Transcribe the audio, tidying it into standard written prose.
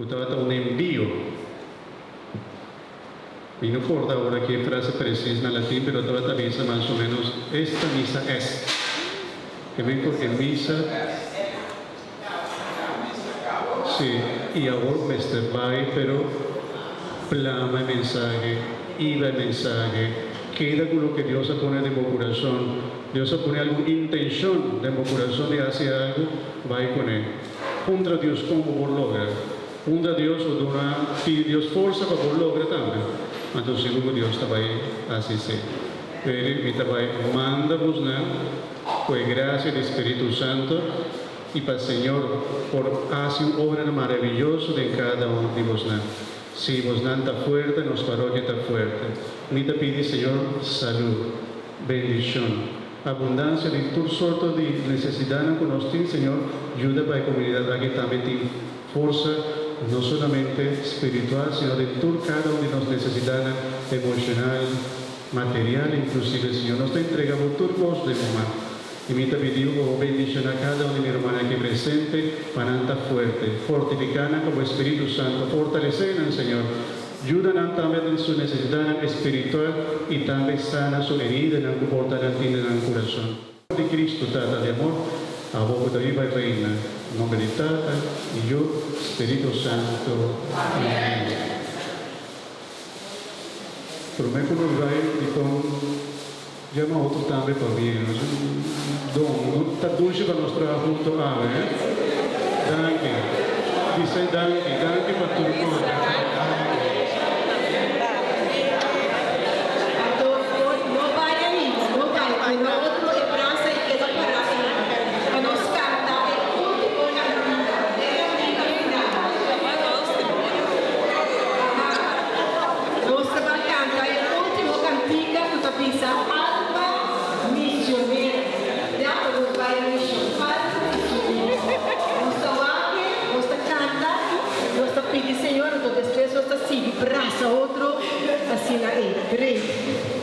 Ku tabata un envio. Mi no korda ora ki e frase presis na latin pero tabata bisa mas o menos esta misa est. Ke men ku e misa si i awor mester bai pero plama e mensahe, hiba e mensahe, keda ku loke Dios a pone den bo kurason. Dios a pone algun intenshon den bo kurason di hasi algu, bai kuné. Puntra Dios kon bo por logra. Puntra Dios o duna pidi Dios forsa pa por logra tambe. Anto sigur ku Dios ta bai hasi esei. P'eri mi ta bai manda bosnan ku e grasia di Spiritu Santo i pa Señor por hasi un obranan maraviyoso den kada un di bosnan. Si bosnan ta fuerte, nos parokia ta fuerte. Mi ta pidi Señor salú, bendishon, abundansia di tur sorto di nesesidatnan ku nos tin, Señor, yuda pa e komunidat aki tambe tin forsa, no solamente spiritual, sino den tur kada un di nos nesesidatnan emoshonal, material inklusive, Señor. Nos ta entrega Bo tur kos den Bo man. I mi ta pidi Bo pa Bo bendishoná kada un di mi rumannan aki presente, pa nan ta fuerte. Fortifiká nan ku Bo Spiritu Santu. Fortalesé nan, Señor. Yuda nan tambe den su nesesidatnan espiritual i tambe sana su heridanan ku por ta nan tin den nan kurason. Di Cristo, Tata di amor, abo ku ta biba i reina, na nomber di Tata, Yu, Spiritu Santu. Amen. Prome ku nos bai dikon yama otro tambe pa bini. Nos don no ta dushi pa nos traha hunto awe, eh? Danki. Bisai danki, danki pa tur kos. Anto no bai ainda, no bai, pero otro e brasa i keda pará einan pa nos kanta e último kantika, e kantika final. Aha. Nos ta ban kanta e último kantika ku ta bisa Alma Misionera. Ya pa nos bai na mishon. Alma Misionera. Nos ta wak, nos ta kanta, nos ta pidi Señor, anto despues nos ta sigui brasa otro asina ei. Great.